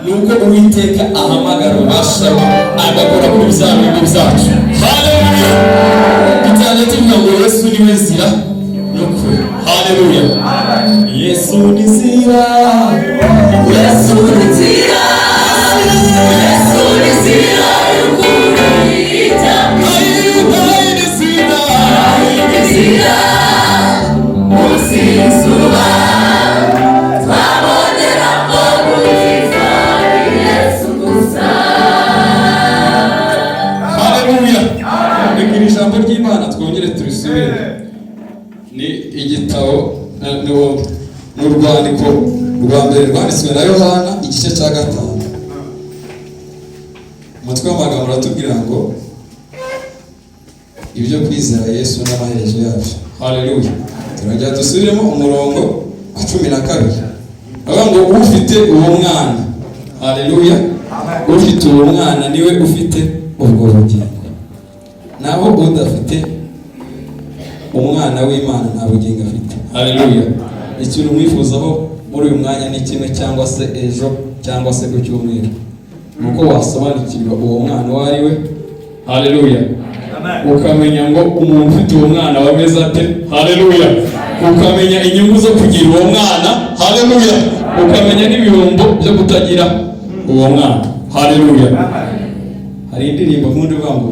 Nuko Uwiteka ahamagara ububasha bwe, agakora kuri bya bintu byacu. Haleluya! Dutangiye tuvuga ngo Yesu niwe nzira n'ukuri. Haleluya! Yesu ni nzira, Yesu ni nzira, Yesu ni nzira y'ukuri Ayi, ni nzira. Inzira munsi y'izuba twaboneramo gukiza, ni Yesu gusa. Haleluya! Reka iri jambo ry'Imana twongere turisubire. Ni igitabo, ni urwandiko rwa mbere rwanditswe na Yohana, igice cya 5. Umutwe w'amagambo uratubwira ngo ibyo kwizera Yesu n'amaherezo yabyo. Haleluya! Turongera dusubiremo umurongo wa 12. Avuga ngo ufite uwo mwana, haleluya, ufite uwo mwana niwe ufite ubwo bugingo, naho udafite umwana w'Imana nta bugingo afite. Haleluya! Ikintu mwifuzaho muri uyu mwanya ni kimwe, cyangwa se ejo, cyangwa se ku cyumweru, ni uko wasobanukirwa uwo mwana uwo ari we. Haleluya! Ukamenya ngo umuntu ufite uwo mwana wameze ate. Haleluya! Ukamenya inyungu zo kugira uwo mwana. Haleluya! Ukamenya n'ibihombo byo kutagira uwo mwana. Haleluya! Hari indirimbo nkunda ivuga ngo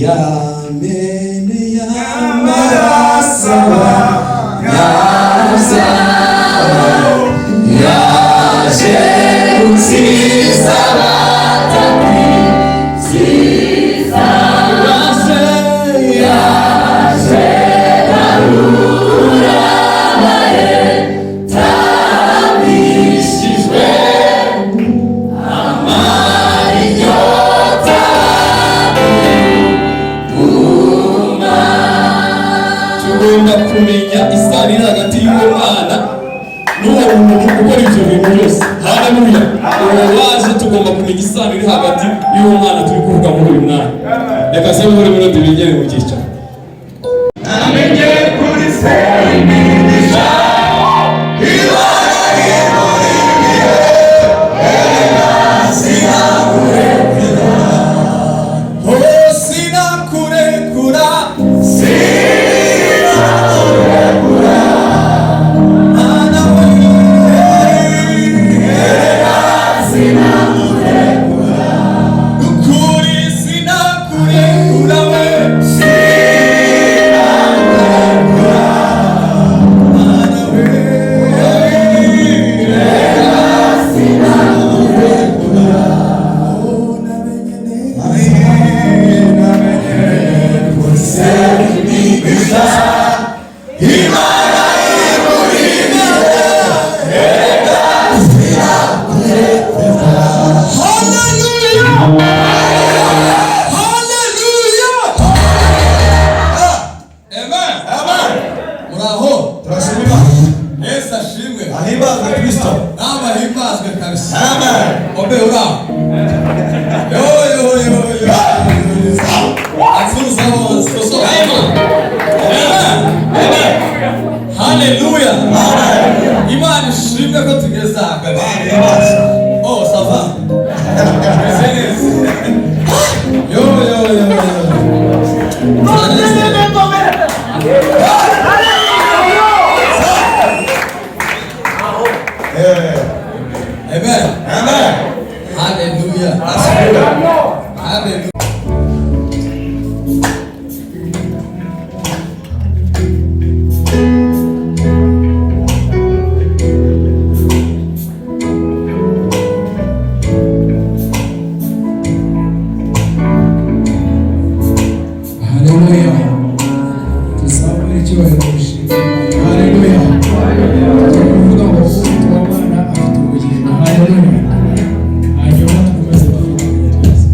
yamene y'amaraso yaje gukiza abatakwiziza yaje tabishijwe Tugomba kumenya isano iri hagati y'uwo mwana n'uwo muntu ukora ibyo bintu byose. Haleluya! Uwo waje, tugomba kumenya isano iri hagati y'uwo mwana turi kuvuga muri uyu mwanya. Reka se buhoro buhoro tubigere mu cyicaro. Namenye kuri se imigisha Imana imurimiye, erega sinakurekura. Oh, sinakurekura, sinakurekura. Mana we, erega sinakurekura. Ukuri sinakurekura we, sinakurekura. Mana we, erega sinakurekura. Oh, namenye neza, namenye kuri se imigisha Imana imurimiye, erega sinakurekura. Haleluya! Haleluya! Amen. Amen. Muraho. Turashima Imana. Yesu ashimwe. Ahimbazwe Kristo. Nawe ahimbazwe kabisa. Amen. Obe uraho. Yo yo yo yo. Azusa bose. Amen. Amen. Haleluya. Imana ishimwe ko tugeze aha kabisa. Ahimbazwe. Oh, ça va. Meze neza. Yo yo yo yo. Turanezerwa. Amen. Amen. Haleluya. Asifiwe. Haleluya. Haleluya! Tuzamure icyubahiro gushima. Haleluya! Turi kuvuga ngo ufite uwo mwana afite ubugingo. Haleluya! Hanyuma dukomeze dufatanye twese.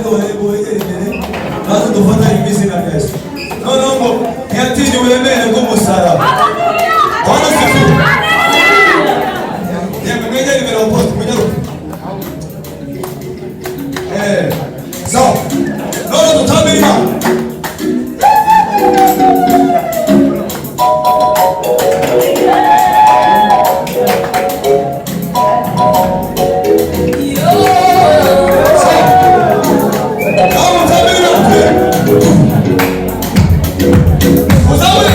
Bongere wegere imbere, maze dufatanye mu izina rya Yesu. Noneho ngo ntiyatinye uburemere bw'umusaraba. Bwana asifiwe. Yemwe mwegere imbere, abaposto, munyaruke. Sawa, none dutambire Imana. Nawe mutambire Imana. Muzamure.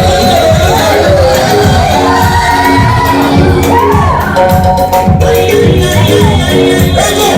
Ego.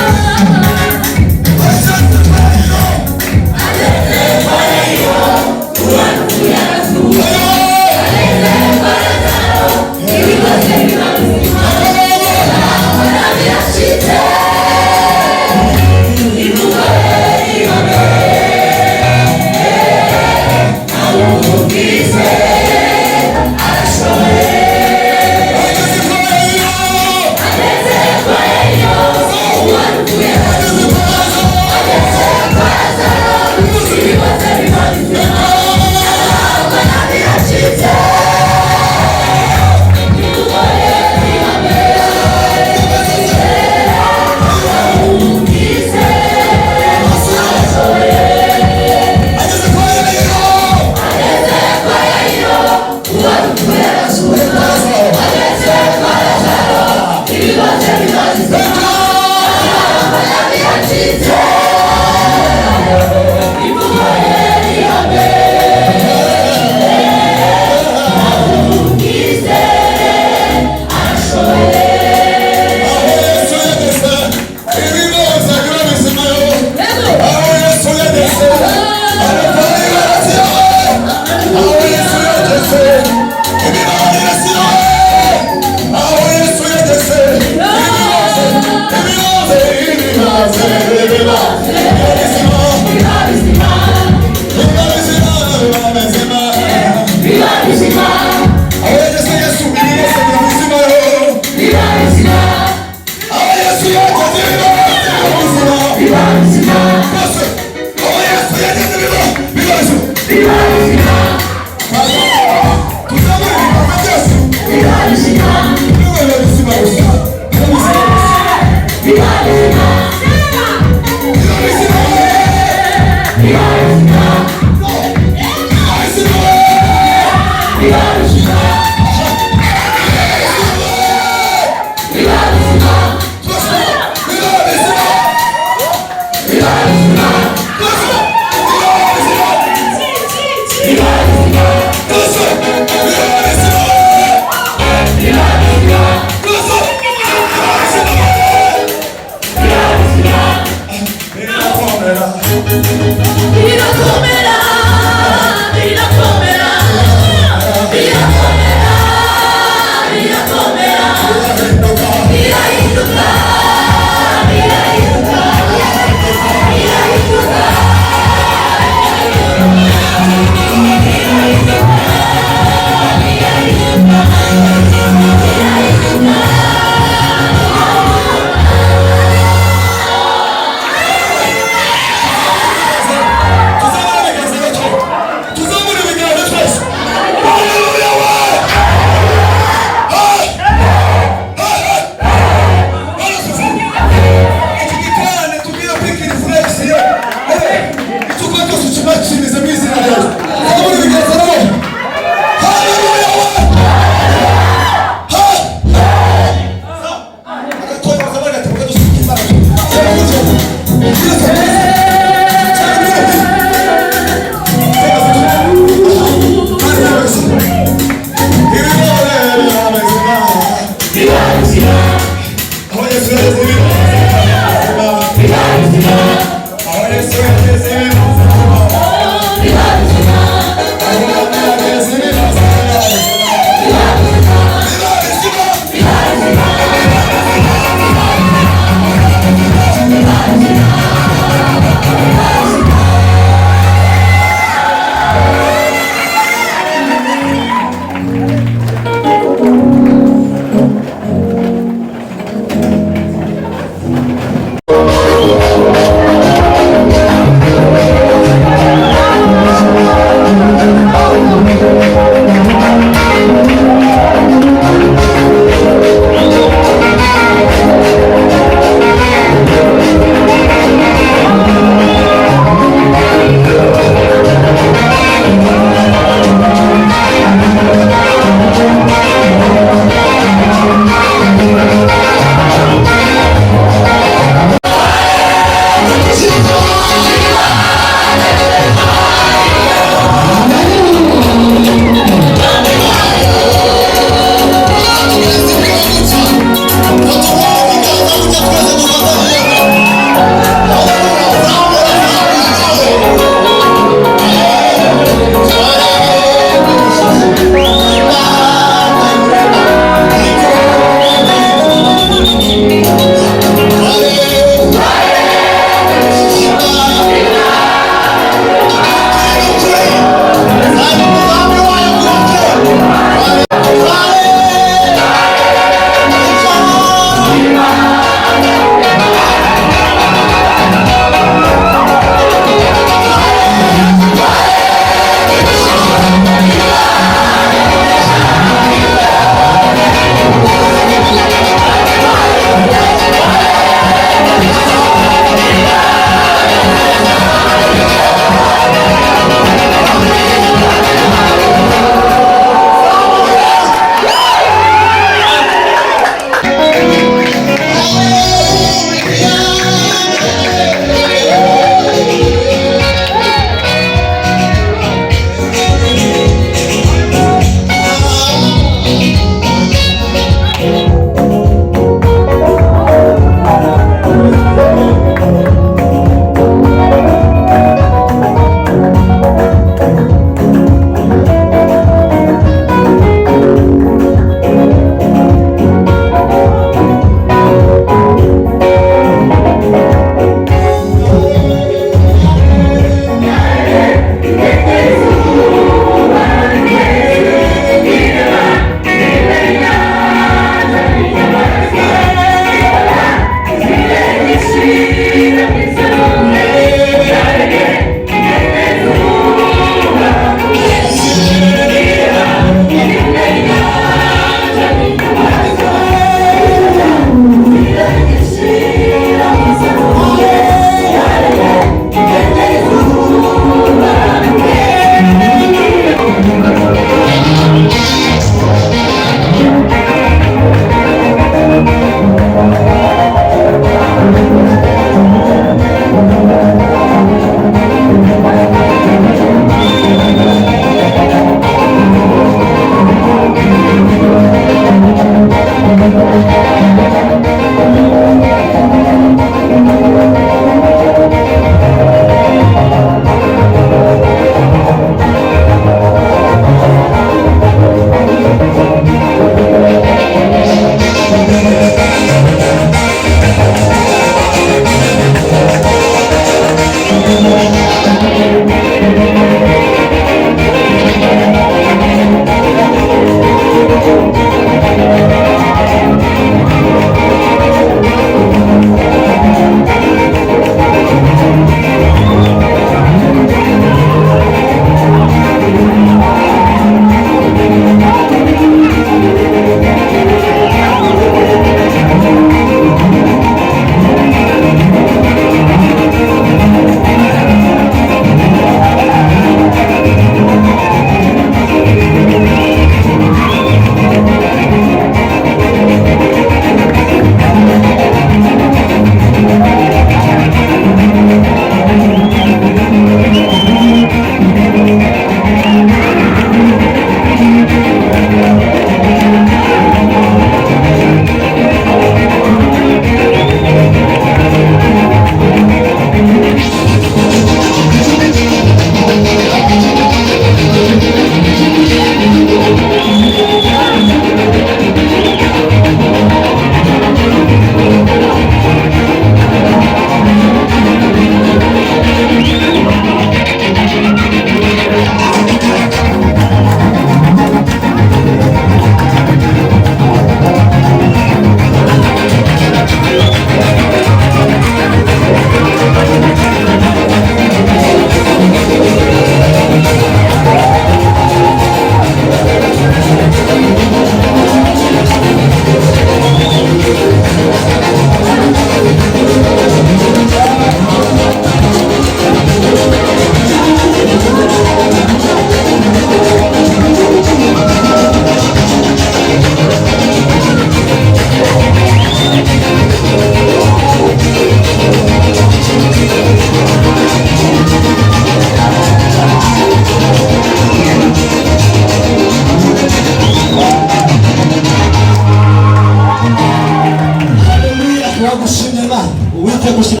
Turagushimye Mana, Uwiteka ushyira.